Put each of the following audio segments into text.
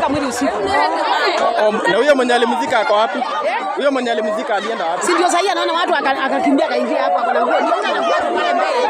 Walizika mwili usiku. Oh, na huyo mwenye alimzika ako wapi? Huyo mwenye alimzika alienda wapi? Si ndio sasa anaona watu akakimbia akaingia hapo akona nguo. Ndio anafuata pale mbele.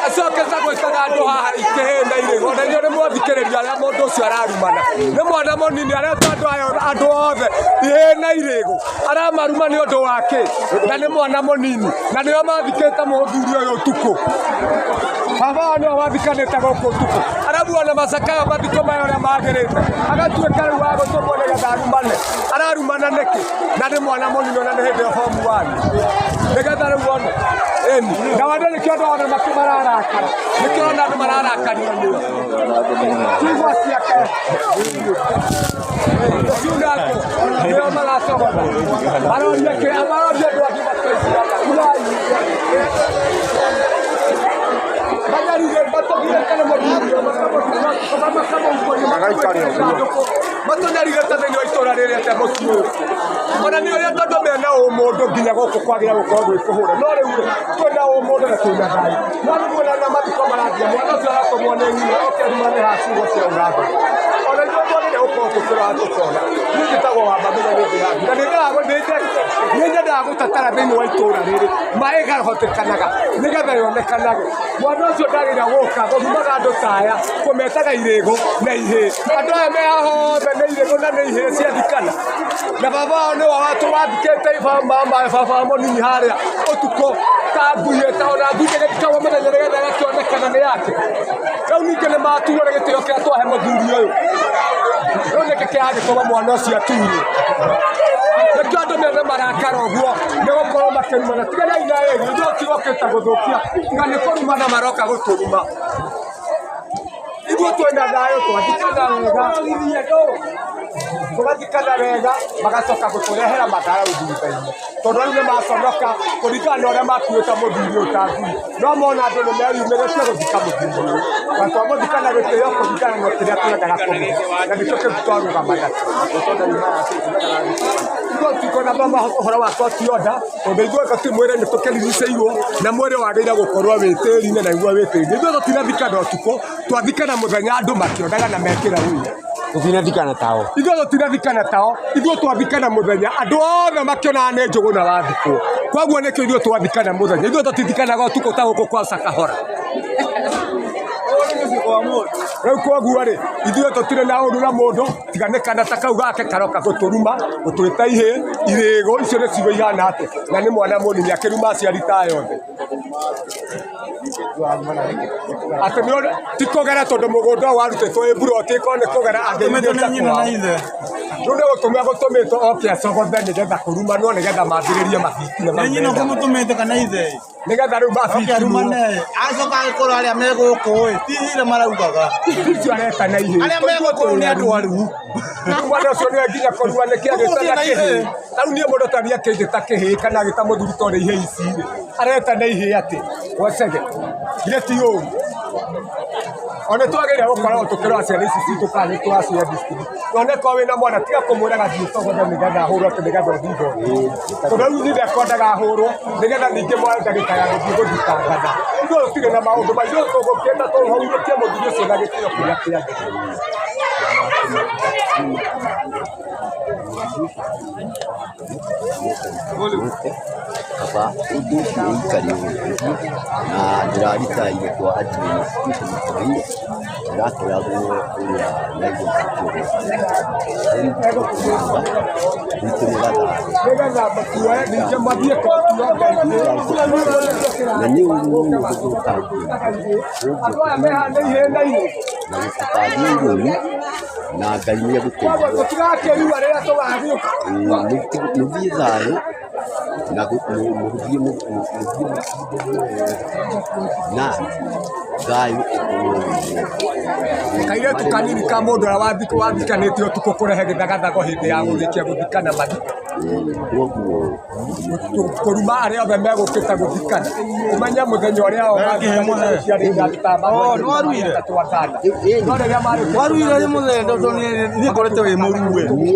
Acokete gwĩkaga andũ haha ikĩhĩnda irĩgo na inyuĩ nĩ mwathikĩrĩria arĩa mũndũ ũcio ararumana nĩ mwana mũnini areta andũ aya andũ othe ihĩ na irĩgũ aramaruma nĩ ũndũ wa kĩ na nĩ mwana mũnini na nĩo mathikĩte mũthuri ũyũ ũtukũ baba wao nĩo mathikanĩte gũkũ ũtukũ aramuona macakaya mathiko maya ũrĩa magĩrĩte agatuĩka rĩu wa gũtũmwo nĩgetha arumane ararumana nĩkĩ na nĩ mwana mũnini ona nĩ hĩndĩ ya form one nĩgetha rĩu one ĩni na wandũ nĩkĩo andũ othe makĩ mararakara nĩkĩo ona andũ mararakario nĩo ciugo ciake ciunangwo nĩo maracogotha maroria kĩ maroria andũ angĩ makaiguaga matũnyarire thĩinĩ wa itũra rĩrĩ atĩa mũciĩ ũyũ ona nĩ ũrĩa tondũ mena ũmũndũ nginya gũkũ kwagĩra gũkorwo gwĩ kũhũra no rĩu rĩ twĩna ũmũndũ na twĩna thayũ no rĩu muona mathiko marathiĩ mwana ũcio aratũmwo nĩ nyina oke arumane haha ciugo cia ũrathani ona ithuĩ twagĩrĩire gũkorwo tũkĩrora tũkona niĩ njĩtagwo Wambamenya nĩ ndĩrathi na nĩ nyendaga gũtatara thĩinĩ wa itũra rĩrĩ ma ĩgahotekanaga nĩgetha yonekanage mwana ũcio ndagĩrĩire gũka kũrumaga andũ ta aya kũmetaga irĩgũ na ihĩĩ andũ aya me haha othe nĩ irĩgũ na nĩ ihĩĩ ciathikana na baba wao nĩwe wathikĩte mama baba wa mũnini harĩa ũtukũ ta ngui ĩta ona ngui ĩgĩthikagwo mũthenya nĩgetha ĩgakĩonekana nĩ yake rĩu ningĩ nĩ maturwo nĩ gĩtĩo kĩrĩa twahe mũthuri ũyũ rĩu nĩkĩ kĩragĩtũma mwana ũcio aturwo nĩkĩo andũ mene marakara ũguo nĩ gũkorwo makĩrumana tiganai na ĩri ithuĩ tigokĩte gũthũkia tiga nĩ kũrumana maroka gũtũruma ithuĩ twĩna thayũ twathikana wega tũgathikana wega magacoka gũtũrehera matharau thutha-inĩ tondũ rĩu nĩ maconoka kũringana na ũrĩa makuĩte mũthuri ũyũ ta ngui no mona andũ nĩ meyumĩrĩtie gũthika mũthuri ũyũ na twamũthika na gĩtĩo kũringana na kĩrĩa twendaga kũmũhe na nĩkĩo kĩu twarũgama nakĩo ithuĩ tũtikonathoma ũhoro wa court order tondũ ithuĩ gũtirĩ mwĩrĩ nĩ tũkĩrigicĩirwo na mwĩrĩ wagĩrĩire gũkorwo wĩ tĩri-inĩ na nĩguo wĩ tĩri-inĩ ithuĩ tũtinathikana ũtukũ twathikana mũthenya andũ makĩonaga na mekĩra ũira Tũtinathikana tao. Ithuĩ tũtinathikana tao ithuĩ twathikana mũthenya andũ othe makĩonaga nĩ njũgũna wathikwo koguo nĩkĩo ithuĩ twathikana mũthenya ithuĩ tũtithikanaga ũtukũ ta gũkũ kwa Sakahora rĩu koguo rĩ ithuĩ tũtirĩ na ũru na mũndũ tiga nĩ kana ta kau gake karoka gũtũruma gũtwĩta ihĩĩ irĩgũ icio nĩ ciugo ihana atĩa na nĩ mwana mũnini akĩruma aciari ta aya othe atĩ nĩ ti kũgera tondũ mũgũnda ũyũ warutĩtwo ĩ mburoti ĩkorwo nĩ kũgera angĩrutĩte kwao rĩu nĩ gũtũmĩa gũtũmĩtwo oke acogothe nĩgetha kũrumanwo nĩgetha mambĩrĩrie mabitina Nĩ nyina ũkũmũtũmĩte kana ithe nĩgetha rĩu oke mabitinwo arumane acoka agĩkorwo arĩa me gũkũ ĩ ti hire maraugaga icio areta na ihĩĩ arĩa me gũkũ nĩ andũ aru rĩu mwana ũcio nĩwe nginya kũrua nĩkĩ agĩta Ũgũthiĩ na na kĩhĩĩ ihĩĩ. tarĩu niĩ mũndũ tani akĩnjĩta kĩhĩĩ kana agĩta mũthuri tondũ ihĩĩ ici rĩ areta na ihĩĩ atĩ gwacege githĩ ti ũru ona twagĩrĩire gũkorwo tũkĩrora ciana ici citũ kana nĩ tũracihe cukuru none korwo wĩna mwana tiga kũmwĩraga thiĩ ũtogothe nĩgetha ahũrwo atĩ nĩgetha ũthiĩ igoti tondũ rĩu ithe ekwendaga ahũrwo nĩgetha ningĩ moe ndagĩka ya gũthiĩ gũthitangana ithuĩ tũtirĩ na maũndũ ma ithuĩ tũgũkĩenda tũhurũkie mũthuri ũcio na gĩtĩo kĩrĩa kĩagĩrĩire. Kaba ũndũ ũcio ũikare ũguo na ndĩraritaire kwa administration kawaida. Ndĩrakoragwo kũrĩa Nairobi gwitũ nĩ Gathaga. Na nĩ ũru mũno gũthũkangia na gũtũkangia irũmi na Ngai nĩ egũteithia. Mũthiĩ thayũ na mũthiĩ mũtinde na thayũ ũkorwo wĩ Kairĩtu kanini ka mũndũ ũrĩa wathikanĩte ũtukũ kũrehe gĩthagathago hĩndĩ ya gũrĩkia gũthikana mathiko. Koguo Kũruma arĩa othe megũkĩte gũthikana ũmenye mũthenya ũrĩa o Waruire nĩ mũthee tondũ niĩ ngoretwo wĩ mũrue. niĩ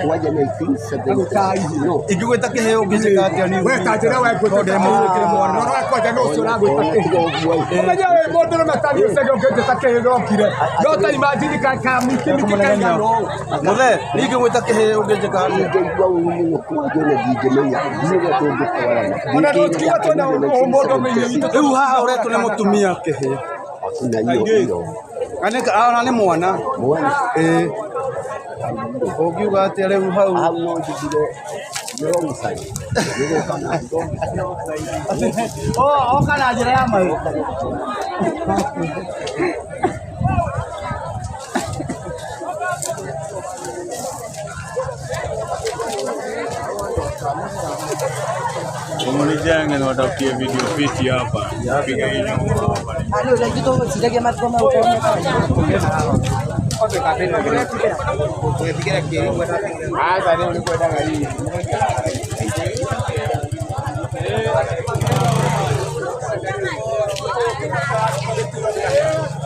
kwanja 1970 no Ingĩgwĩta kĩheo ũngĩnjĩka atĩa niĩ? We ta njĩra we ngwĩta Tondũ ndĩ mũrue kĩrĩ mwana. Rora kwanja no ũcio ũragwĩta ona tiga ũguo ĩ, ũmenye wĩ mũndũ rũme ta niĩ ũcege ũngĩnjĩta kĩheo ndokire no ta imagine ka kamikimiki kaigana ũũ. Mũthee, niĩ ingĩgwĩta kĩheo ũngĩnjĩka atĩa? ingĩigua ũru mũno kwanja ona ndingĩmenya ndiũĩ tũngĩtwarana. Ona ndũkiuga twĩna ũmũndũ mĩiĩ itũ. Rĩu haha ũretwo nĩ mũtumia kĩheo. Na hiyo hiyo Ona nĩ mwana. mwana. Ĩĩ. Ũngiuga atĩa rĩu hau? Hau no njugire nĩ wrong side. Nĩ gũka na wrong side. Oka na njĩra ya maĩ. Mnijenge na watafutie video fiti hapa. Piga hii nyumba hapa.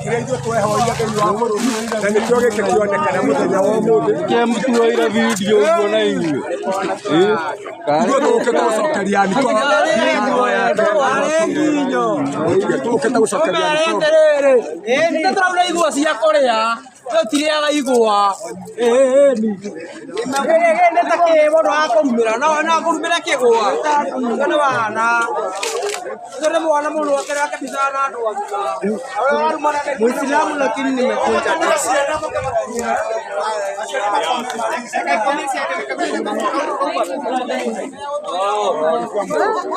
Kĩrĩa ithuĩ twehoire thĩinĩ wa bũrũri na nĩkĩo gĩkĩ kĩonekana mũthenya wa ũmũthĩ. Kĩmtuoire video ũguo na inyuĩ. Ithuĩ tũũkĩte gũcokeria Nikoro. Tũũkĩte gũcokeria Nikoro. Nĩ tũrauna igwa cia kũrĩa tũtirĩaga igwa nĩ ta kĩ mũndũ akũrumĩra no akũrumĩra kĩgwa ũcio nĩ wana ũcio nĩ mwana mũndũ akĩrĩa akĩmbicaga na andũ agima. Muislamu lakini nimekunja.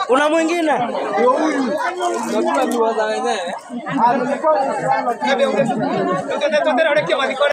Kuna mwingine